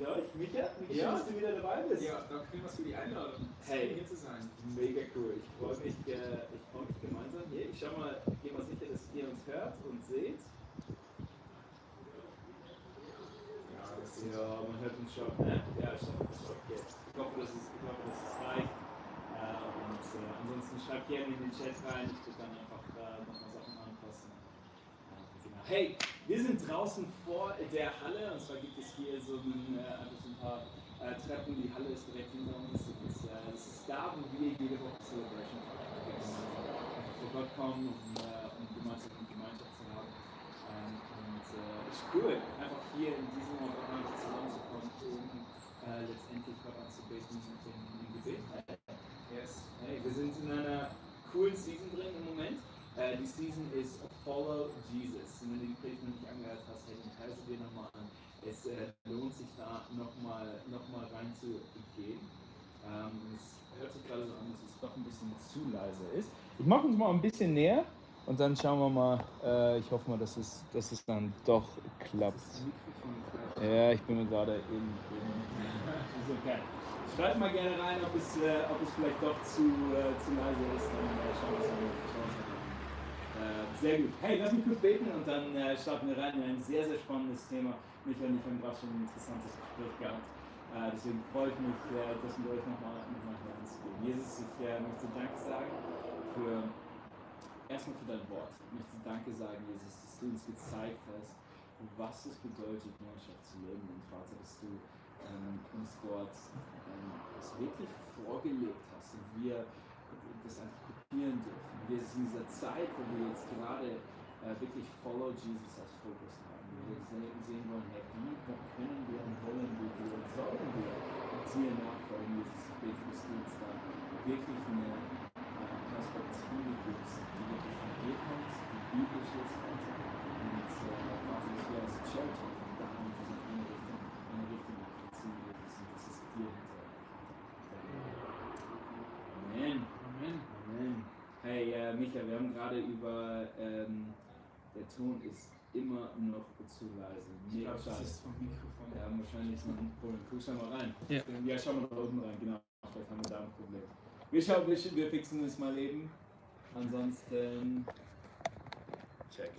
mit euch. Micha, schön, dass du wieder dabei bist. Ja, danke vielmals für die Einladung. Hey, hier zu sein. Mega cool. Ich freue mich gemeinsam hier. Ich gehe mal sicher, dass ihr uns hört und seht. Ja, man hört uns schon. Ne? Ja, schon. Okay. Ich hoffe, dass es reicht. Ansonsten schreibt gerne in den Chat rein. Ich würde dann einfach nochmal Sachen anpassen. Genau. Hey, wir sind draußen vor der Halle. Und zwar gibt es hier so ein paar Treppen. Die Halle ist direkt hinter uns. Es ist da, wo wir jede Woche Celebration vor Gott kommen, um Gemeinschaft zu haben. Ist cool, einfach hier in diesem Ort zusammenzukommen, um letztendlich Gott anzubeten im Gebet. Yes. Hey, wir sind in einer coolen Season drin im Moment. Die Season ist Follow Jesus. Und wenn du die Predigt noch nicht angehört hast, hey, dann hör sie dir nochmal an. Es lohnt sich da nochmal reinzugehen. Es hört sich gerade so an, dass es doch ein bisschen zu leise ist. Ich mache uns mal ein bisschen näher. Und dann schauen wir mal, ich hoffe mal, dass es dann doch klappt. Ja, ich bin mir gerade in. Ist okay. Schreibt mal gerne rein, ob es vielleicht doch zu leise ist. Dann schauen wir es mal. Sehr gut. Hey, lass mich kurz beten und dann starten wir rein in ein sehr, sehr spannendes Thema. Michael und ich haben gerade schon ein interessantes Gespräch gehabt. Deswegen freue ich mich, das mit euch nochmal anzugehen. Jesus, ich möchte Danke sagen erstmal für dein Wort. Ich möchte Danke sagen, Jesus, dass du uns gezeigt hast, was es bedeutet, Jüngerschaft zu leben. Und Vater, dass du uns dort das wirklich vorgelebt hast und wir das einfach kopieren dürfen. Wir sind in dieser Zeit, wo wir jetzt gerade wirklich Follow Jesus als Fokus haben. Wir sehen wollen, hey, wie können wir und wollen wir und sollen wir dir nachfolgen, Jesus. Ich bete, dass du uns da wirklich eine Perspektive gibst, die wirklich von dir kommt, die biblisch ist, und Vater, dass wir als Church einfach da in diese eine Richtung ziehen, Jesus, und dass es dir hinterher. Amen. Hey, Micha, wir haben gerade über, der Ton ist immer noch zu leise. Ich glaube, das ist vom Mikrofon. Ja, wahrscheinlich ist noch ein Problem. Guck mal rein. Ja. Schau mal da unten rein, genau. Vielleicht haben wir da ein Problem. Wir fixen es mal eben. Ansonsten. Check.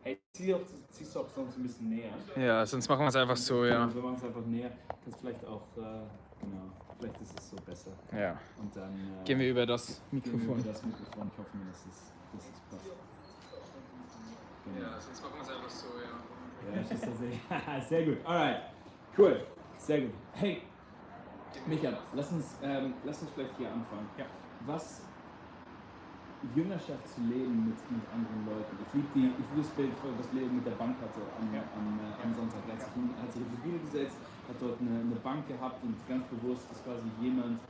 Hey, ziehst du auch sonst ein bisschen näher. Ja, sonst machen wir es einfach so, ja. Wir machen es einfach näher. Das vielleicht auch, genau. Vielleicht ist es so besser. Ja. Und dann gehen wir über das Mikrofon. Ich hoffe mir, dass es passt. Genau. Ja, sonst machen wir es einfach so, ja. Ja, das ist sehr gut. Alright. Cool. Sehr gut. Hey, Michael, lass uns vielleicht hier anfangen. Ja. Was Jüngerschaft zu leben mit anderen Leuten. Ich liebe das Bild, was Leo mit der Bank hatte am Sonntag. Er hat sich auf die Bühne gesetzt, hat dort eine Bank gehabt und ganz bewusst, dass quasi jemand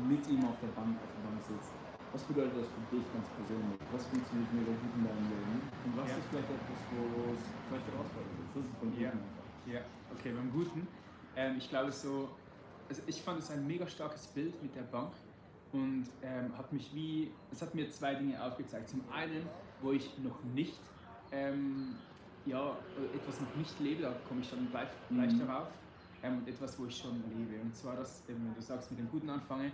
mit ihm auf der Bank sitzt. Was bedeutet das für dich ganz persönlich? Was funktioniert mega gut in deinem Leben? Und was ist vielleicht etwas, wo es vielleicht herausfordernd ist? Das ist beim Guten einfach. Ja, okay, beim Guten. Ich glaube ich fand es ein mega starkes Bild mit der Bank und es hat mir zwei Dinge aufgezeigt. Zum einen, wo ich noch nicht, etwas noch nicht lebe, da komme ich schon gleich darauf, und etwas, wo ich schon lebe. Und zwar das, wenn du sagst, mit dem Guten anzufangen,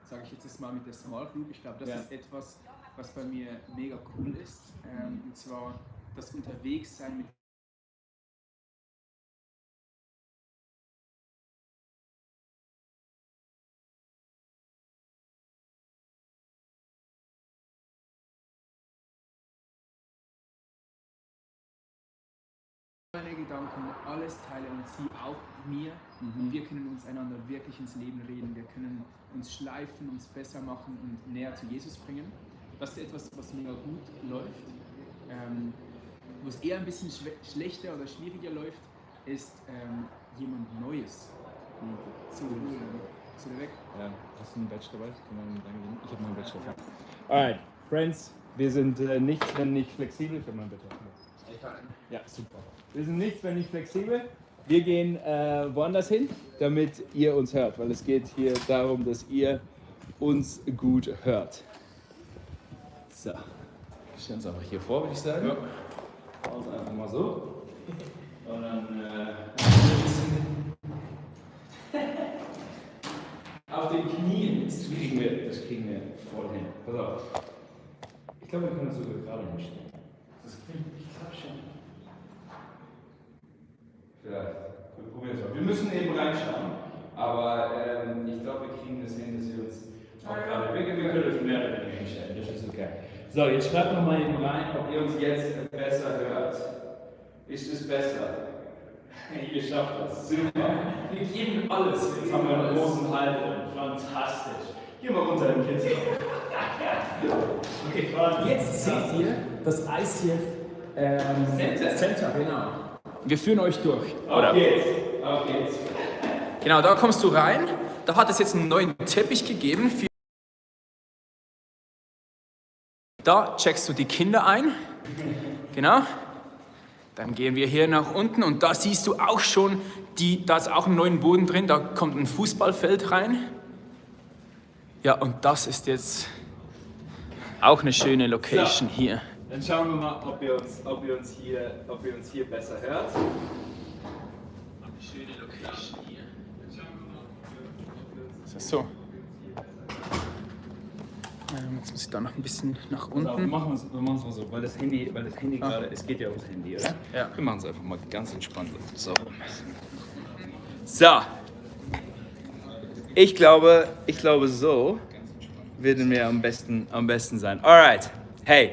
sage ich jetzt mal mit der Small Group. Ich glaube, das ist etwas, was bei mir mega cool ist. Und zwar das Unterwegssein mit meine Gedanken, alles teile und sie auch mir. Und wir können uns einander wirklich ins Leben reden. Wir können uns schleifen, uns besser machen und näher zu Jesus bringen. Das ist etwas, was mega gut läuft. Wo es eher ein bisschen schlechter oder schwieriger läuft, ist jemand Neues zu holen. Ist er weg? Ja, hast du einen Badge dabei? Kann man reingehen? Ich habe meinen Badge dabei. Alright, Friends, wir sind nichts, wenn nicht flexibel. Ich habe meinen Badge dabei. Ja, super. Wir sind nichts, wenn nicht flexibel. Wir gehen woanders hin, damit ihr uns hört, weil es geht hier darum, dass ihr uns gut hört. So. stellen uns einfach hier vor, würde ich sagen. Ja. Also einfach mal so. Und dann auf den Knien. Das kriegen wir voll hin. Pass auf. Ich glaube, wir können das sogar gerade hinstellen. Ich glaube schon. Vielleicht. Wir probieren es mal. Wir müssen eben reinschauen. Aber ich glaube, wir kriegen das hin, dass wir uns auch gerade. Wir können das mehrere Dinge hinstellen. Das ist okay. So, jetzt schreibt noch mal eben rein, ob ihr uns jetzt besser hört. Ist es besser? Ihr schafft das. Super. Wir geben alles. Jetzt haben wir einen großen Hall drin. Fantastisch. Geh mal runter im Kids. Okay, Jetzt seht ihr das ICF Center, genau. Wir führen euch durch. Auf geht's. Auf geht's. Genau, da kommst du rein. Da hat es jetzt einen neuen Teppich gegeben. Da checkst du die Kinder ein. Genau. Dann gehen wir hier nach unten und da siehst du auch schon, da ist auch ein neuer Boden drin. Da kommt ein Fußballfeld rein. Ja, und das ist jetzt auch eine schöne Location hier. Dann schauen wir mal, ob ihr uns hier besser hört. Eine schöne Location hier. So. Jetzt muss ich da noch ein bisschen nach Also, wir unten. machen es mal so, weil das Handy gerade, es geht ja ums Handy, oder? Ja. Wir machen es einfach mal ganz entspannt. So. Ich glaube, so werden wir am besten sein. Alright. Hey,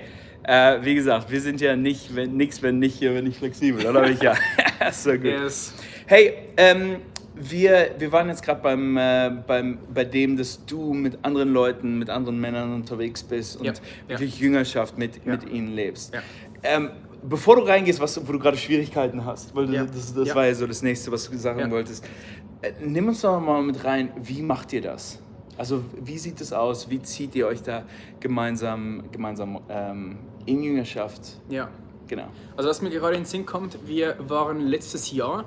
wie gesagt, wir sind ja nicht, wenn nicht flexibel, oder? Ja, so gut. Yes. Hey, wir waren jetzt gerade bei dem, dass du mit anderen Leuten, mit anderen Männern unterwegs bist und wirklich Jüngerschaft mit ihnen lebst. Ja. Bevor du reingehst, wo du gerade Schwierigkeiten hast, weil das Ja. war ja so das Nächste, was du sagen wolltest, nimm uns doch mal mit rein, wie macht ihr das? Also wie sieht es aus? Wie zieht ihr euch da gemeinsam in Jüngerschaft? Ja. Genau. Also was mir gerade in den Sinn kommt, wir waren letztes Jahr,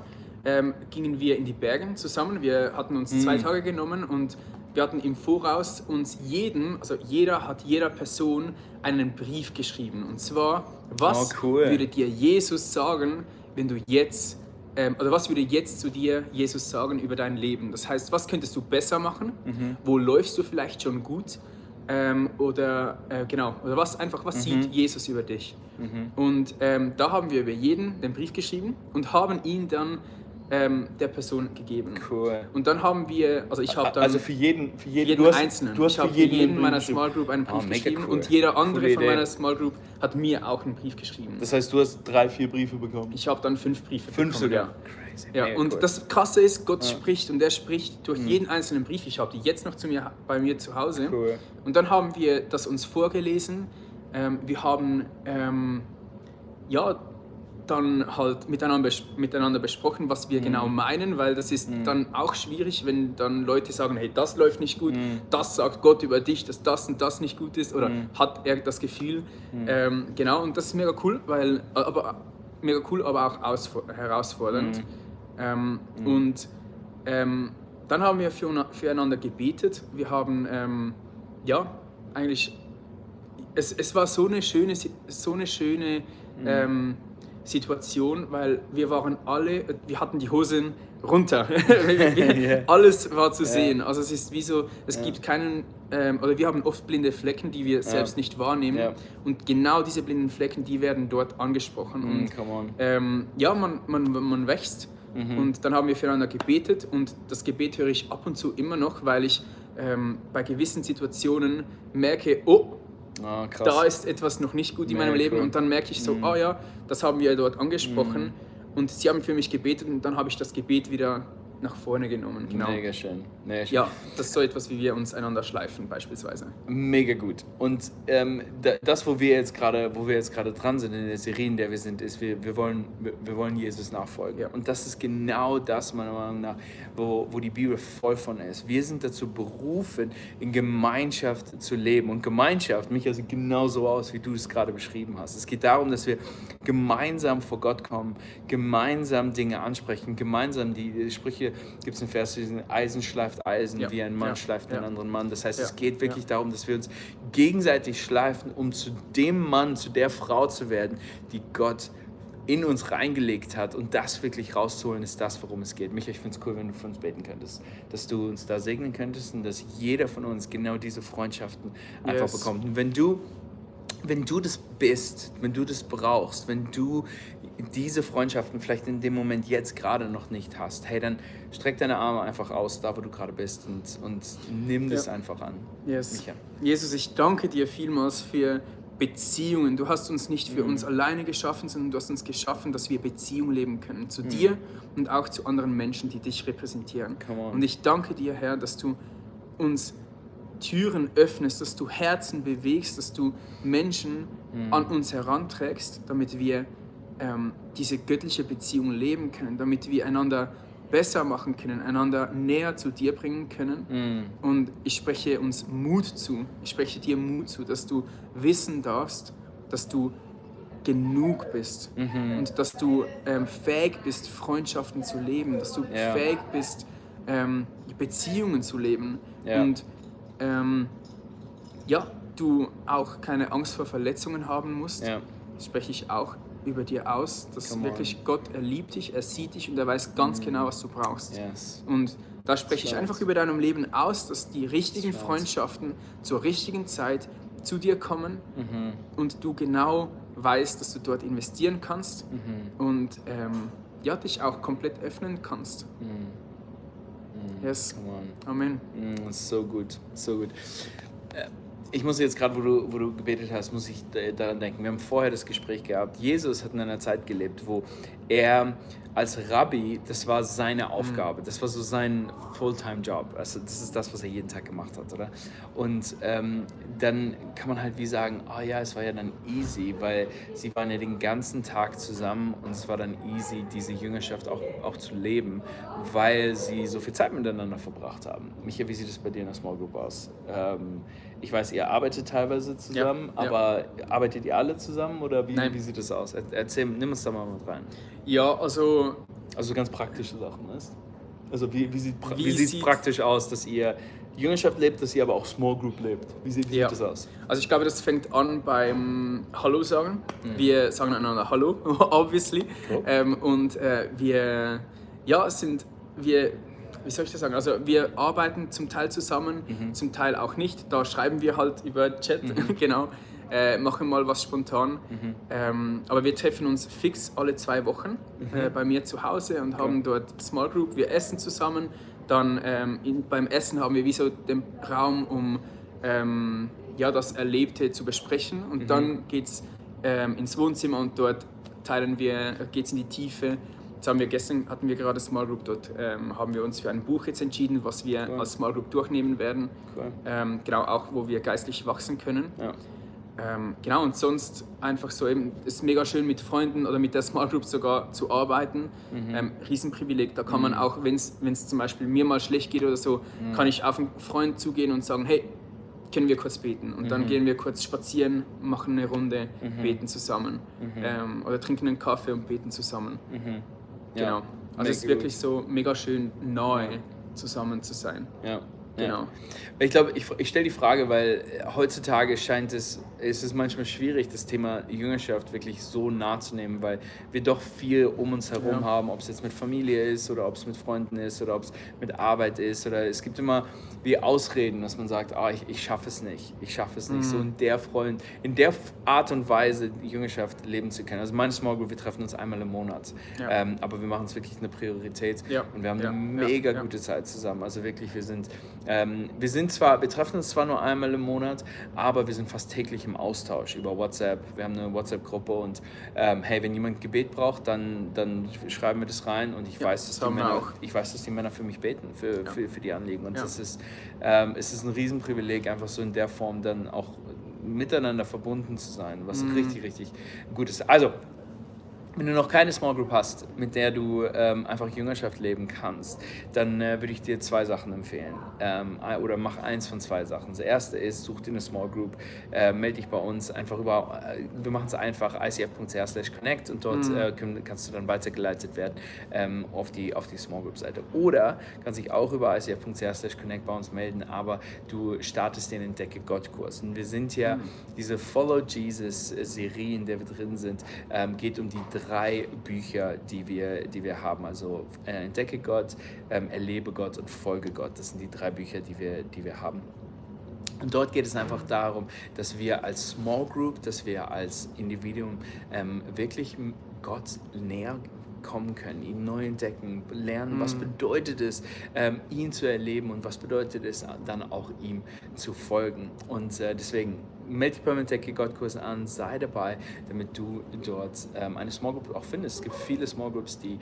gingen wir in die Berge zusammen. Wir hatten uns 2 Tage genommen und wir hatten im Voraus uns jeder Person einen Brief geschrieben. Und zwar, was würde dir Jesus sagen, wenn du jetzt, oder was würde jetzt zu dir Jesus sagen über dein Leben? Das heißt, was könntest du besser machen? Wo läufst du vielleicht schon gut? Oder was sieht Jesus über dich? Und da haben wir über jeden den Brief geschrieben und haben ihn dann der Person gegeben. Cool. Und dann haben wir, also ich habe dann für jeden Einzelnen. Du hast ich habe für jeden meiner Small Group einen Brief geschrieben und jeder andere von meiner Small Group hat mir auch einen Brief geschrieben. Das heißt, du hast 3-4 Briefe bekommen? Ich habe dann 5 Briefe 5 bekommen. sogar? Ja. Crazy. Ja, Mega und cool. das Krasse ist, Gott spricht und er spricht durch jeden einzelnen Brief. Ich habe die jetzt noch bei mir zu Hause. Cool. Und dann haben wir das uns vorgelesen. Wir haben dann halt miteinander besprochen, was wir genau meinen, weil das ist dann auch schwierig, wenn dann Leute sagen, hey, das läuft nicht gut, das sagt Gott über dich, dass das und das nicht gut ist, oder hat er das Gefühl. Genau, und das ist mega cool, aber auch herausfordernd. Und dann haben wir füreinander gebetet. Wir haben, es war so eine schöne Situation, weil wir hatten die Hosen runter. Alles war zu sehen. Also es ist wie so, es gibt keinen, oder wir haben oft blinde Flecken, die wir selbst nicht wahrnehmen. Ja. Und genau diese blinden Flecken, die werden dort angesprochen. Und man wächst. Und dann haben wir füreinander gebetet und das Gebet höre ich ab und zu immer noch, weil ich bei gewissen Situationen merke, da ist etwas noch nicht gut in meinem Leben und dann merke ich so, das haben wir dort angesprochen und sie haben für mich gebetet und dann habe ich das Gebet wieder nach vorne genommen. Genau. Mega schön. Ja, das ist so etwas, wie wir uns einander schleifen beispielsweise. Mega gut. Und das, wo wir jetzt gerade dran sind in der Serie, in der wir sind, ist, wir wollen Jesus nachfolgen. Ja. Und das ist genau das, meiner Meinung nach, wo die Bibel voll von ist. Wir sind dazu berufen, in Gemeinschaft zu leben. Und Gemeinschaft, Micha, sieht genauso aus, wie du es gerade beschrieben hast. Es geht darum, dass wir gemeinsam vor Gott kommen, gemeinsam Dinge ansprechen, gemeinsam die Sprüche Sprüche gibt es einen Vers, Eisen schleift Eisen, wie ein Mann schleift einen anderen Mann. Das heißt, es geht wirklich darum, dass wir uns gegenseitig schleifen, um zu dem Mann, zu der Frau zu werden, die Gott in uns reingelegt hat, und das wirklich rauszuholen, ist das, worum es geht. Micha, ich finde es cool, wenn du für uns beten könntest, dass du uns da segnen könntest und dass jeder von uns genau diese Freundschaften einfach bekommt. Und wenn du das bist, wenn du das brauchst, wenn du diese Freundschaften vielleicht in dem Moment jetzt gerade noch nicht hast, hey, dann streck deine Arme einfach aus, da wo du gerade bist, und nimm das einfach an. Micha. Jesus, ich danke dir vielmals für Beziehungen. Du hast uns nicht für uns alleine geschaffen, sondern du hast uns geschaffen, dass wir Beziehung leben können. Zu dir und auch zu anderen Menschen, die dich repräsentieren. Und ich danke dir, Herr, dass du uns Türen öffnest, dass du Herzen bewegst, dass du Menschen an uns heranträgst, damit wir diese göttliche Beziehung leben können, damit wir einander besser machen können, einander näher zu dir bringen können. Und ich spreche uns Mut zu. Ich spreche dir Mut zu, dass du wissen darfst, dass du genug bist und dass du fähig bist, Freundschaften zu leben, dass du fähig bist, Beziehungen zu leben und du auch keine Angst vor Verletzungen haben musst. Das spreche ich auch über dir aus, dass wirklich Gott, er liebt dich, er sieht dich und er weiß ganz genau, was du brauchst. Und da spreche ich einfach über deinem Leben aus, dass die richtigen Freundschaften zur richtigen Zeit zu dir kommen und du genau weißt, dass du dort investieren kannst und dich auch komplett öffnen kannst. Yes. Amen. So gut, so gut. Ich muss jetzt gerade, wo du gebetet hast, muss ich daran denken. Wir haben vorher das Gespräch gehabt. Jesus hat in einer Zeit gelebt, wo er als Rabbi, das war seine Aufgabe, das war so sein Fulltime-Job. Also das ist das, was er jeden Tag gemacht hat, oder? Und dann kann man halt wie sagen, es war ja dann easy, weil sie waren ja den ganzen Tag zusammen und es war dann easy, diese Jüngerschaft auch zu leben, weil sie so viel Zeit miteinander verbracht haben. Micha, wie sieht es bei dir in der Small Group aus? Ich weiß, ihr arbeitet teilweise zusammen, aber arbeitet ihr alle zusammen oder wie sieht es aus? Nimm uns da mal mit rein. Ja, also ganz praktische Sachen, weißt du? Also wie sieht es praktisch aus, dass ihr Jüngerschaft lebt, dass ihr aber auch Small Group lebt? Wie sieht das aus? Also ich glaube, das fängt an beim Hallo sagen. Wir sagen einander Hallo, obviously. Cool. Und wir wie soll ich das sagen? Also wir arbeiten zum Teil zusammen, zum Teil auch nicht. Da schreiben wir halt über Chat, genau. Machen mal was spontan. Aber wir treffen uns fix alle 2 Wochen bei mir zu Hause und haben dort Small Group. Wir essen zusammen. Dann beim Essen haben wir wie so den Raum, um das Erlebte zu besprechen. Und dann geht es ins Wohnzimmer und dort geht es in die Tiefe. Hatten wir gerade Small Group, dort haben wir uns für ein Buch jetzt entschieden, was wir als Small Group durchnehmen werden. Genau, auch wo wir geistlich wachsen können. Genau, und sonst einfach so eben, es ist mega schön mit Freunden oder mit der Small Group sogar zu arbeiten. Riesenprivileg, da kann man auch, wenn es zum Beispiel mir mal schlecht geht oder so, kann ich auf einen Freund zugehen und sagen, hey, können wir kurz beten? Und dann gehen wir kurz spazieren, machen eine Runde, beten zusammen. Oder trinken einen Kaffee und beten zusammen. Genau, also es ist wirklich so mega schön, nahe zusammen zu sein. Genau. Ich glaube, ich stelle die Frage, weil heutzutage ist es manchmal schwierig, das Thema Jüngerschaft wirklich so nah zu nehmen, weil wir doch viel um uns herum haben, ob es jetzt mit Familie ist oder ob es mit Freunden ist oder ob es mit Arbeit ist, oder es gibt immer wie Ausreden, dass man sagt, ich schaffe es nicht, so in der Art und Weise die Jüngerschaft leben zu können. Also meine Small Group, wir treffen uns einmal im Monat, aber wir machen es wirklich eine Priorität und wir haben eine mega gute Zeit zusammen. Also wirklich, wir treffen uns zwar nur einmal im Monat, aber wir sind fast täglich im Austausch über WhatsApp. Wir haben eine WhatsApp-Gruppe und hey, wenn jemand Gebet braucht, dann schreiben wir das rein und ich weiß, dass die Männer für mich beten, für die Anliegen. Und es ist ein Riesenprivileg, einfach so in der Form dann auch miteinander verbunden zu sein, was richtig, richtig gut ist. Also, Wenn du noch keine Small Group hast, mit der du einfach Jüngerschaft leben kannst, dann würde ich dir 2 Sachen empfehlen. Oder mach eins von 2 Sachen. Das erste ist, such dir eine Small Group, melde dich bei uns einfach wir machen es einfach, icf.ch/connect und dort kannst du dann weitergeleitet werden auf die Small Group Seite. Oder kannst dich auch über icf.ch/connect bei uns melden, aber du startest den Entdecke Gott Kurs. Und wir sind ja diese Follow Jesus Serie, in der wir drin sind, geht um die 3 Bücher, die wir haben. Also Entdecke Gott, Erlebe Gott und Folge Gott. Das sind die 3 Bücher, die wir haben. Und dort geht es einfach darum, dass wir als Small Group, dass wir als Individuum wirklich Gott näher kommen können, ihn neu entdecken, lernen, was bedeutet es, ihn zu erleben und was bedeutet es dann auch ihm zu folgen. Und deswegen melde dich beim Entdecke Gott Kurs an, sei dabei, damit du dort eine Small Group auch findest. Es gibt viele Small Groups, die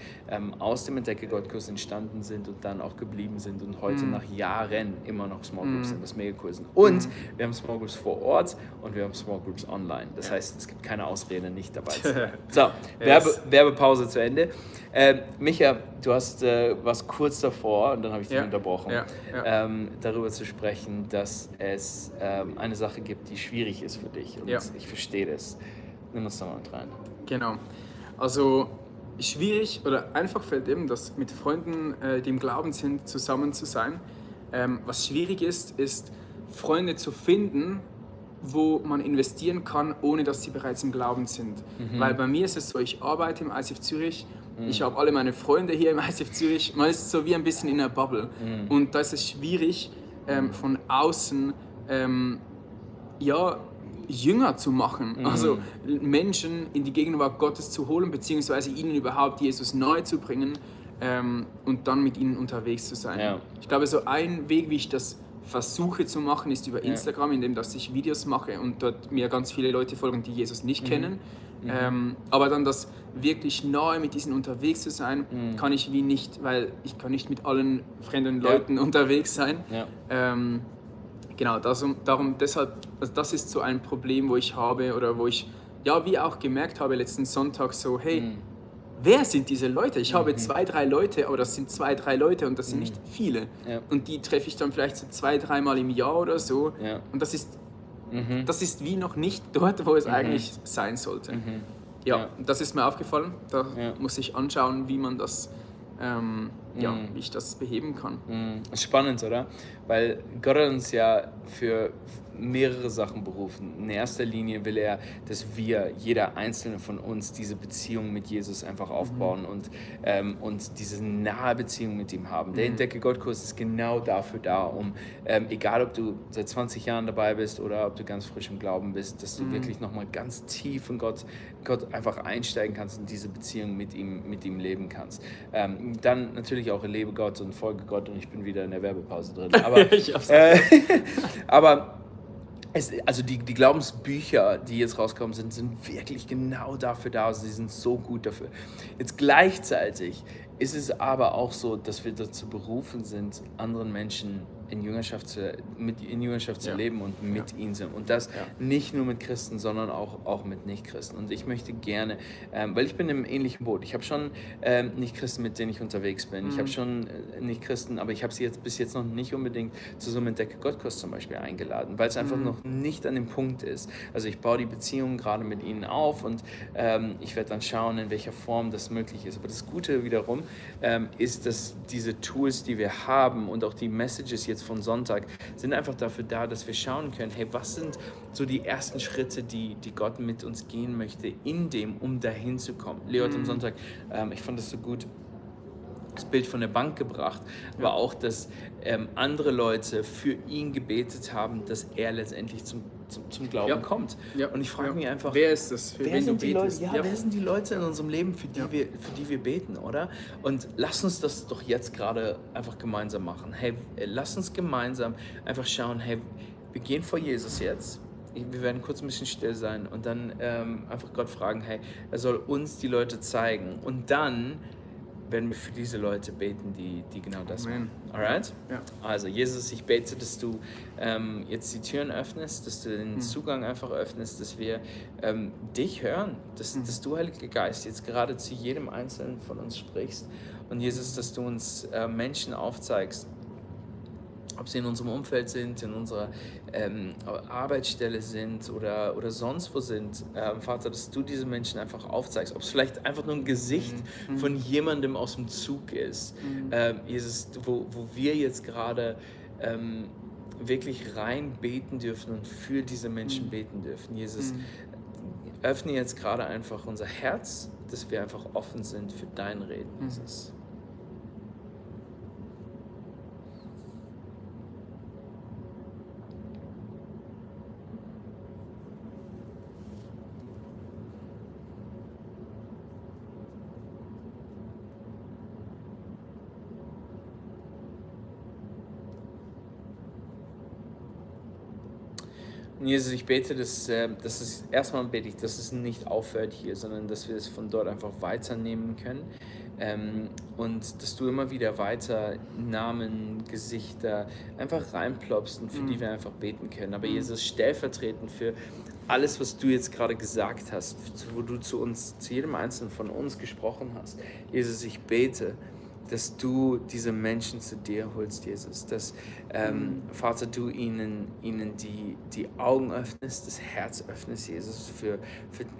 aus dem Entdecke Gott Kurs entstanden sind und dann auch geblieben sind und heute nach Jahren immer noch Small Groups sind, was mega cool ist. Und wir haben Small Groups vor Ort und wir haben Small Groups online. Das heißt, es gibt keine Ausrede, nicht dabei zu sein. So, Werbepause zu Ende. Micha, du warst kurz davor, und dann habe ich dich unterbrochen, darüber zu sprechen, dass es eine Sache gibt, die schwierig ist für dich. Und ich verstehe das. Nimm uns da mal mit rein. Genau. Also schwierig oder einfach fällt eben, dass mit Freunden, die im Glauben sind, zusammen zu sein. Was schwierig ist, Freunde zu finden, wo man investieren kann, ohne dass sie bereits im Glauben sind. Weil bei mir ist es so, ich arbeite im ICF Zürich, ich habe alle meine Freunde hier im ICF Zürich, man ist so wie ein bisschen in einer Bubble. Und da ist es schwierig, von außen Jünger zu machen, also Menschen in die Gegenwart Gottes zu holen, beziehungsweise ihnen überhaupt Jesus neu zu bringen und dann mit ihnen unterwegs zu sein. Ja. Ich glaube, so ein Weg, wie ich das versuche zu machen, ist über Instagram, indem dass ich Videos mache und dort mir ganz viele Leute folgen, die Jesus nicht kennen. Aber dann das wirklich neu mit diesen unterwegs zu sein, kann ich wie nicht, weil ich kann nicht mit allen fremden Leuten unterwegs sein. Ja. Genau, deshalb, also das ist so ein Problem, wo ich habe oder wo ich, wie auch gemerkt habe letzten Sonntag so, hey, wer sind diese Leute? Ich habe 2, 3 Leute, aber das sind 2, 3 Leute und das sind nicht viele. Ja. Und die treffe ich dann vielleicht so 2, 3 Mal im Jahr oder so. Ja. Und das ist wie noch nicht dort, wo es eigentlich sein sollte. Ja, das ist mir aufgefallen. Da muss ich anschauen, wie man das, wie ich das beheben kann. Spannend, oder? Weil Gott hat uns ja für mehrere Sachen berufen. In erster Linie will er, dass wir, jeder einzelne von uns, diese Beziehung mit Jesus einfach aufbauen und diese nahe Beziehung mit ihm haben. Der Entdecke Gott-Kurs ist genau dafür da, um, egal ob du seit 20 Jahren dabei bist oder ob du ganz frisch im Glauben bist, dass du wirklich nochmal ganz tief in Gott einfach einsteigen kannst und diese Beziehung mit ihm leben kannst. Dann natürlich auch erlebe Gott und folge Gott, und ich bin wieder in der Werbepause drin. Aber also die Glaubensbücher, die jetzt rauskommen, sind wirklich genau dafür da. Also sie sind so gut dafür. Jetzt gleichzeitig ist es aber auch so, dass wir dazu berufen sind, anderen Menschen in Jüngerschaft zu leben und mit ihnen sind. Und das nicht nur mit Christen, sondern auch mit Nicht-Christen. Und ich möchte gerne, weil ich bin im ähnlichen Boot. Ich habe schon Nicht-Christen, mit denen ich unterwegs bin. Ich habe schon Nicht-Christen, aber ich habe sie bis jetzt noch nicht unbedingt zu so einem Entdecke Gott-Kurs zum Beispiel eingeladen, weil es einfach noch nicht an dem Punkt ist. Also ich baue die Beziehung gerade mit ihnen auf und ich werde dann schauen, in welcher Form das möglich ist. Aber das Gute wiederum ist, dass diese Tools, die wir haben und auch die Messages jetzt von Sonntag, sind einfach dafür da, dass wir schauen können, hey, was sind so die ersten Schritte, die Gott mit uns gehen möchte, um dahin zu kommen. Leo hat am Sonntag, ich fand das so gut, das Bild von der Bank gebracht, aber auch, dass andere Leute für ihn gebetet haben, dass er letztendlich zum Glauben kommt. Ja. Und ich frage mich einfach, wer ist das? Wer sind die Leute in unserem Leben, für die wir beten, oder? Und lass uns das doch jetzt gerade einfach gemeinsam machen. Hey, lass uns gemeinsam einfach schauen, hey, wir gehen vor Jesus jetzt. Wir werden kurz ein bisschen still sein und dann einfach Gott fragen, hey, er soll uns die Leute zeigen. Und dann werden wir für diese Leute beten, die genau das Amen. machen. Alright? Ja. Also Jesus, ich bete, dass du jetzt die Türen öffnest, dass du den Zugang einfach öffnest, dass wir dich hören, dass du, Heiliger Geist, jetzt gerade zu jedem Einzelnen von uns sprichst. Und Jesus, dass du uns Menschen aufzeigst, ob sie in unserem Umfeld sind, in unserer Arbeitsstelle sind oder sonst wo sind. Vater, dass du diese Menschen einfach aufzeigst, ob es vielleicht einfach nur ein Gesicht von jemandem aus dem Zug ist. Jesus, wo wir jetzt gerade wirklich rein beten dürfen und für diese Menschen beten dürfen. Jesus, öffne jetzt gerade einfach unser Herz, dass wir einfach offen sind für dein Reden, Jesus. Jesus, ich bete, dass es erstmal bete ich, dass es nicht aufhört hier, sondern dass wir es von dort einfach weiternehmen können und dass du immer wieder weiter Namen, Gesichter einfach reinploppst und für die wir einfach beten können. Aber Jesus, stellvertretend für alles, was du jetzt gerade gesagt hast, wo du zu jedem Einzelnen von uns gesprochen hast. Jesus, ich bete, dass du diese Menschen zu dir holst, Jesus. Dass, Vater, du ihnen die Augen öffnest, das Herz öffnest, Jesus, für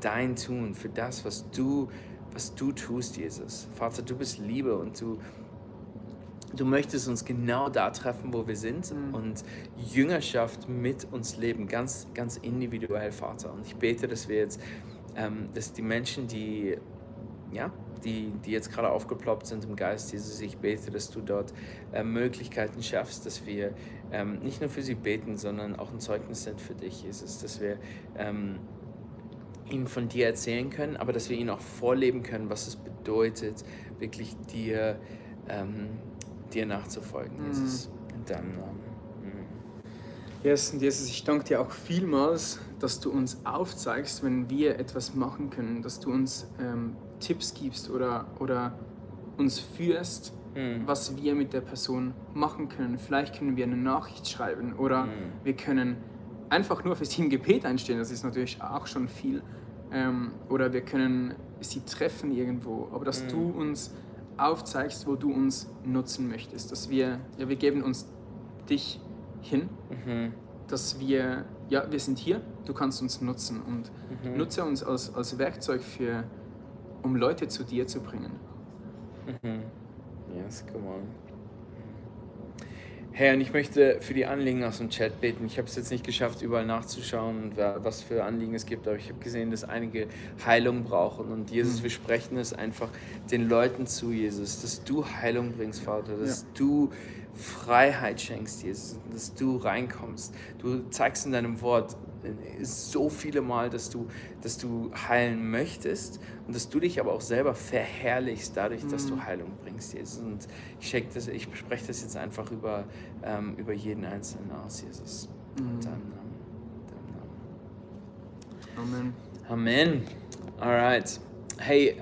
dein Tun, für das, was du tust, Jesus. Vater, du bist Liebe und du möchtest uns genau da treffen, wo wir sind und Jüngerschaft mit uns leben, ganz, ganz individuell, Vater. Und ich bete, dass wir jetzt, dass die Menschen, die jetzt gerade aufgeploppt sind im Geist, Jesus, ich bete, dass du dort Möglichkeiten schaffst, dass wir nicht nur für sie beten, sondern auch ein Zeugnis sind für dich, Jesus, dass wir ihnen von dir erzählen können, aber dass wir ihnen auch vorleben können, was es bedeutet, wirklich dir nachzufolgen, Jesus. In deinem Namen. Yes, und Jesus, ich danke dir auch vielmals, dass du uns aufzeigst, wenn wir etwas machen können, dass du uns Tipps gibst oder uns führst, was wir mit der Person machen können. Vielleicht können wir eine Nachricht schreiben oder wir können einfach nur für sie im Gebet einstehen, das ist natürlich auch schon viel. Oder wir können sie treffen irgendwo, aber dass du uns aufzeigst, wo du uns nutzen möchtest, dass wir geben uns dich hin, dass wir sind hier, du kannst uns nutzen und nutze uns als Werkzeug um Leute zu dir zu bringen. Yes, come on. Herr, und ich möchte für die Anliegen aus dem Chat beten. Ich habe es jetzt nicht geschafft, überall nachzuschauen, was für Anliegen es gibt, aber ich habe gesehen, dass einige Heilung brauchen. Und Jesus, wir sprechen es einfach den Leuten zu, Jesus, dass du Heilung bringst, Vater, dass du Freiheit schenkst, Jesus, dass du reinkommst. Du zeigst in deinem Wort so viele Mal, dass du heilen möchtest und dass du dich aber auch selber verherrlichst dadurch, dass du Heilung bringst, Jesus. Und ich spreche das jetzt einfach über jeden Einzelnen aus, Jesus. In deinem Namen. Amen. Amen. Alright. Hey,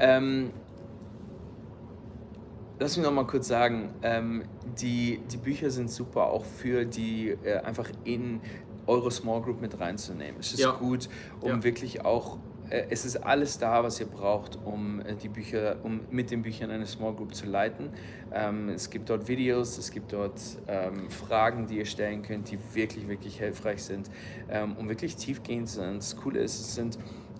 lass mich noch mal kurz sagen, die Bücher sind super auch für die einfach in eure Small Group mit reinzunehmen. Es ist gut, wirklich auch, es ist alles da, was ihr braucht, um mit den Büchern eine Small Group zu leiten. Es gibt dort Videos, es gibt dort Fragen, die ihr stellen könnt, die wirklich, wirklich hilfreich sind, um wirklich tiefgehend zu sein. Das Coole ist,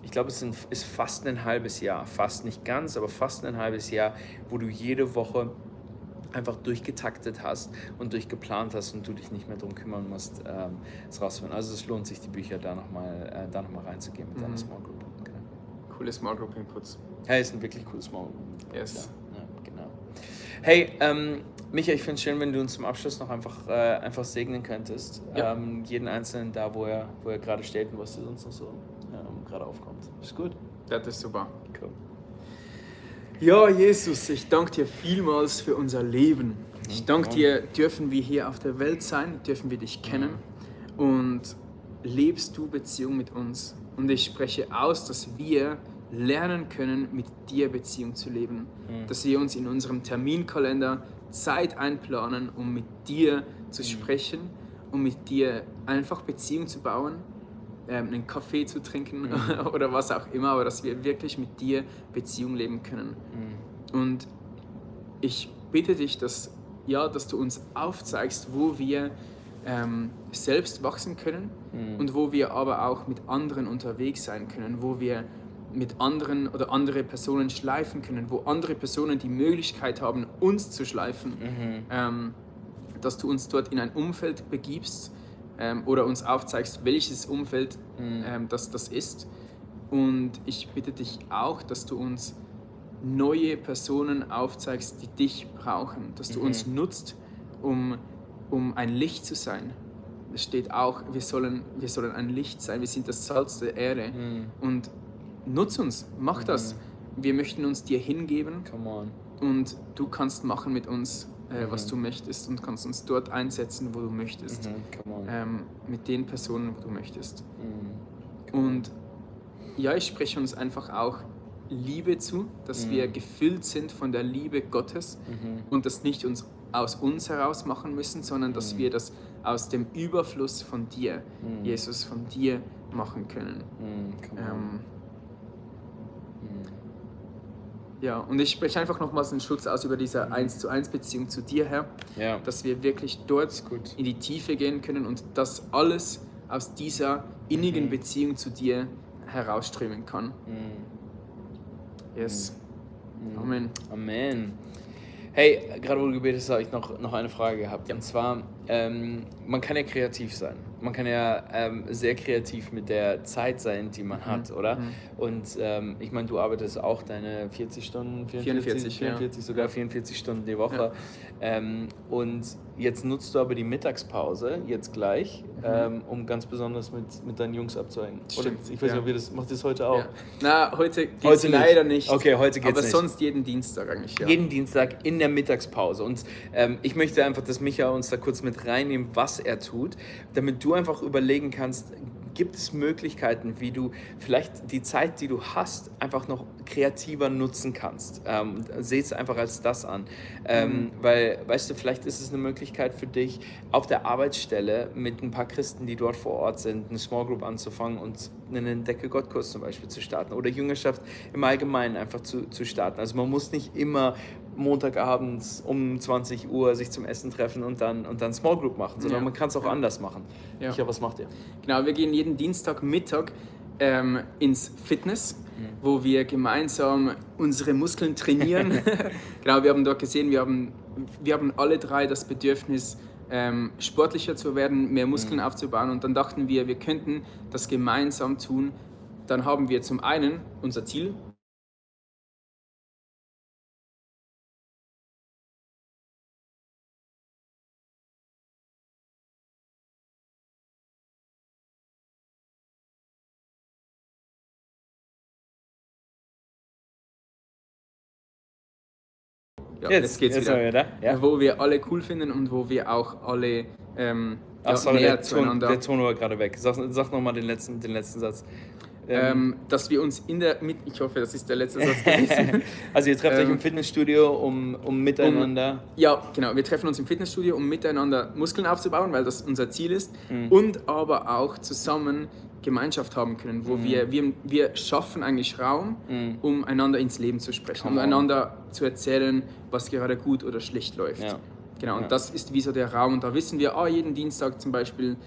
ich glaube, es ist fast ein halbes Jahr, fast nicht ganz, aber fast ein halbes Jahr, wo du jede Woche einfach durchgetaktet hast und durchgeplant hast und du dich nicht mehr darum kümmern musst, es rauszufinden. Also es lohnt sich, die Bücher da noch mal reinzugehen mit deiner Small Group. Genau. Coole Small Group Inputs. Hey, ist ein wirklich cooles Small Group. Yes. Ja, genau. Hey, Micha, ich finde es schön, wenn du uns zum Abschluss noch einfach segnen könntest. Ja. Jeden Einzelnen da, wo er gerade steht und was sonst noch so gerade aufkommt. Ist gut? Das ist super. Cool. Ja, Jesus, ich danke dir vielmals für unser Leben. Ich danke dir, dürfen wir hier auf der Welt sein, dürfen wir dich kennen und lebst du Beziehung mit uns. Und ich spreche aus, dass wir lernen können, mit dir Beziehung zu leben. Dass wir uns in unserem Terminkalender Zeit einplanen, um mit dir zu sprechen, um mit dir einfach Beziehung zu bauen, einen Kaffee zu trinken oder was auch immer, aber dass wir wirklich mit dir Beziehung leben können. Und ich bitte dich, dass du uns aufzeigst, wo wir selbst wachsen können und wo wir aber auch mit anderen unterwegs sein können, wo wir mit anderen oder andere Personen schleifen können, wo andere Personen die Möglichkeit haben, uns zu schleifen, dass du uns dort in ein Umfeld begibst oder uns aufzeigst, welches Umfeld das ist. Und ich bitte dich auch, dass du uns neue Personen aufzeigst, die dich brauchen, dass du uns nutzt, um ein Licht zu sein. Es steht auch, wir sollen ein Licht sein, wir sind das Salz der Erde. Und nutz uns, mach das. Wir möchten uns dir hingeben. Come on. Und du kannst machen mit uns, was du möchtest und kannst uns dort einsetzen, wo du möchtest. Come on. Mit den Personen, wo du möchtest. Und ja, ich spreche uns einfach auch Liebe zu, dass wir gefüllt sind von der Liebe Gottes und das nicht aus uns heraus machen müssen, sondern dass wir das aus dem Überfluss von dir, Jesus, von dir machen können. Ja, und ich spreche einfach nochmals den Schutz aus über diese 1:1 Beziehung zu dir, Herr, dass wir wirklich dort in die Tiefe gehen können und dass alles aus dieser innigen Beziehung zu dir herausströmen kann. Yes. Amen. Amen. Hey, gerade wo du gebetet hast, habe ich noch eine Frage gehabt. Und zwar, man kann ja kreativ sein. Man kann ja sehr kreativ mit der Zeit sein, die man hat, oder? Und ich meine, du arbeitest auch deine 40 Stunden, 44 Stunden die Woche. Und jetzt nutzt du aber die Mittagspause, jetzt gleich, um ganz besonders mit deinen Jungs abzuhängen. Stimmt, ich weiß nicht, ob macht ihr das heute auch? Ja. Na, heute geht's leider nicht. Okay, heute geht's aber nicht. Sonst jeden Dienstag eigentlich, ja. Jeden Dienstag in der Mittagspause. Und ich möchte einfach, dass Micha uns da kurz mit reinnehmen, was er tut, damit du einfach überlegen kannst, gibt es Möglichkeiten, wie du vielleicht die Zeit, die du hast, einfach noch kreativer nutzen kannst. Seh es einfach als das an. Weil, weißt du, vielleicht ist es eine Möglichkeit für dich, auf der Arbeitsstelle mit ein paar Christen, die dort vor Ort sind, eine Small Group anzufangen und einen Entdecke-Gott-Kurs zum Beispiel zu starten oder Jüngerschaft im Allgemeinen einfach zu starten. Also man muss nicht immer Montagabends um 20 Uhr sich zum Essen treffen und dann Small Group machen, sondern man kann es auch anders machen. Ja. Micha, was macht ihr? Genau, wir gehen jeden Dienstagmittag ins Fitness, wo wir gemeinsam unsere Muskeln trainieren. Genau, wir haben dort gesehen, wir haben alle drei das Bedürfnis, sportlicher zu werden, mehr Muskeln aufzubauen, und dann dachten wir könnten das gemeinsam tun. Dann haben wir zum einen unser Ziel, ja, jetzt geht's wieder. Ja. Wo wir alle cool finden und wo wir auch alle Sorry, näher der Ton war gerade weg. Sag nochmal den letzten Satz. Dass wir uns ich hoffe, das ist der letzte Satz gewesen. Also ihr trefft euch im Fitnessstudio, um miteinander... Ja, genau. Wir treffen uns im Fitnessstudio, um miteinander Muskeln aufzubauen, weil das unser Ziel ist. Und aber auch zusammen Gemeinschaft haben können, wo wir schaffen eigentlich Raum, um einander ins Leben zu sprechen, um einander zu erzählen, was gerade gut oder schlecht läuft. Ja. Genau, und das ist wie so der Raum. Und da wissen wir, jeden Dienstag zum Beispiel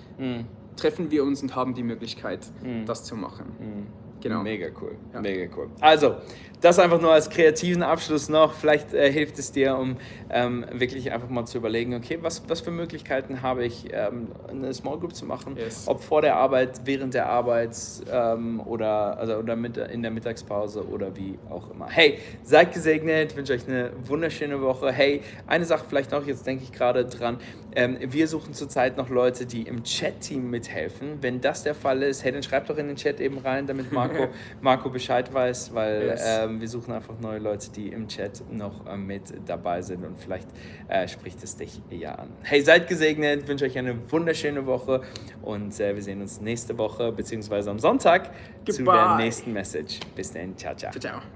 treffen wir uns und haben die Möglichkeit, das zu machen. Genau. Mega cool, Ja. mega cool. Also, das einfach nur als kreativen Abschluss noch. Vielleicht hilft es dir, um wirklich einfach mal zu überlegen, okay, was für Möglichkeiten habe ich, eine Small Group zu machen, ob vor der Arbeit, während der Arbeit oder in der Mittagspause oder wie auch immer. Hey, seid gesegnet, ich wünsche euch eine wunderschöne Woche. Hey, eine Sache vielleicht noch, jetzt denke ich gerade dran, wir suchen zurzeit noch Leute, die im Chat-Team mithelfen. Wenn das der Fall ist, hey, dann schreibt doch in den Chat eben rein, damit Marco Marco Bescheid weiß, weil Yes. wir suchen einfach neue Leute, die im Chat noch mit dabei sind und vielleicht spricht es dich ja an. Hey, seid gesegnet, wünsche euch eine wunderschöne Woche und wir sehen uns nächste Woche beziehungsweise am Sonntag zu der Goodbye. nächsten Message. Bis dann, ciao, ciao. Ciao, ciao.